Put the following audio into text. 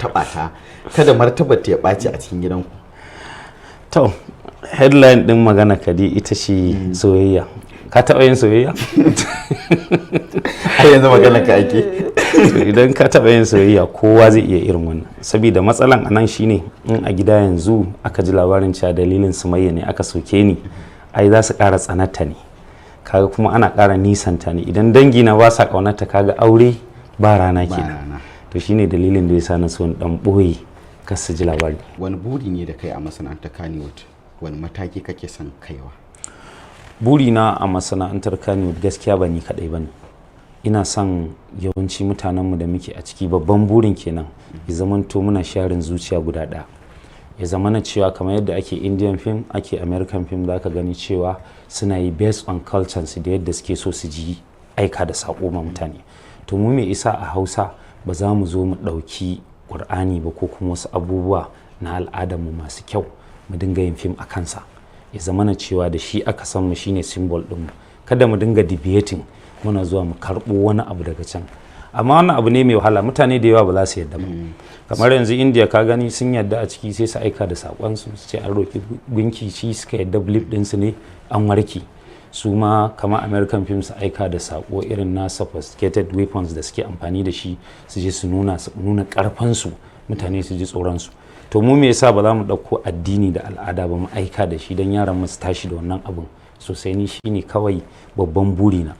Taɓa ta, kada martabar ta ya ɓaci a cikin gidanku. To, headline din magana kadi ita ce soyayya. Ka taɓa yin soyayya? Har yanzu magana ka ake. To, idan ka taɓa yin soyayya, kowa zai iya irin wannan, saboda matsalan anan shine in a gida yanzu aka ji labarin cewa dalilin Sumayya ne aka soke ni, ai za su ƙara tsananta ne. Kaga kuma ana ƙara nisanta ne. Idan dangi na ba sa ƙaunarta, kaga aure ba rana Ba kenan. rana. To, shine dalilin da yasa na so in dan ɓoye kar su ji labari. Wani buri ne da kai a masana'antar Kannywood? Wani mataki kake son kaiwa? Burina a masana'antar Kannywood, gaskiya ba ni kaɗai ba ne. Ina son yawanci mutanenmu da muke a ciki, babban burin kenan, ya zamanto muna sharing zuciya guda ɗaya. Ya zama na cewa kamar yadda ake Indian film, ake American film, za ka gani cewa suna yi based on culture su da yadda suke so su ji aika da saƙo ma mutane. To, mu me isa a Hausa ba za mu zo mu ɗauki Ƙur'ani ba ko kuma wasu abubuwa na al'adarmu masu kyau, mu dinga yin fim a kansa, ya zama na cewa da shi aka san mu, shine symbol ɗinmu? Kada mu dinga deviating, muna zuwa mu karɓo wani abu daga can. Amma wannan abu ne mai wahala, mutane da yawa ba za su yadda ba. Kamar yanzu India, ka gani sun yadda a ciki, sai su aika da saƙon su, su ce an roƙi gunki, shi suka yadda, belief ɗinsu ne, an warke. Su ma kamar American film, su aika da saƙo irin na sophisticated weapons da suke amfani da shi, su je su nuna ƙarfansu, mutane su ji tsoronsu. To, mu me yasa ba za mu ɗauko addini da al'ada ba mu aika da shi don yaran mu su tashi da wannan abun sosai? Ni shine kawai babban burina.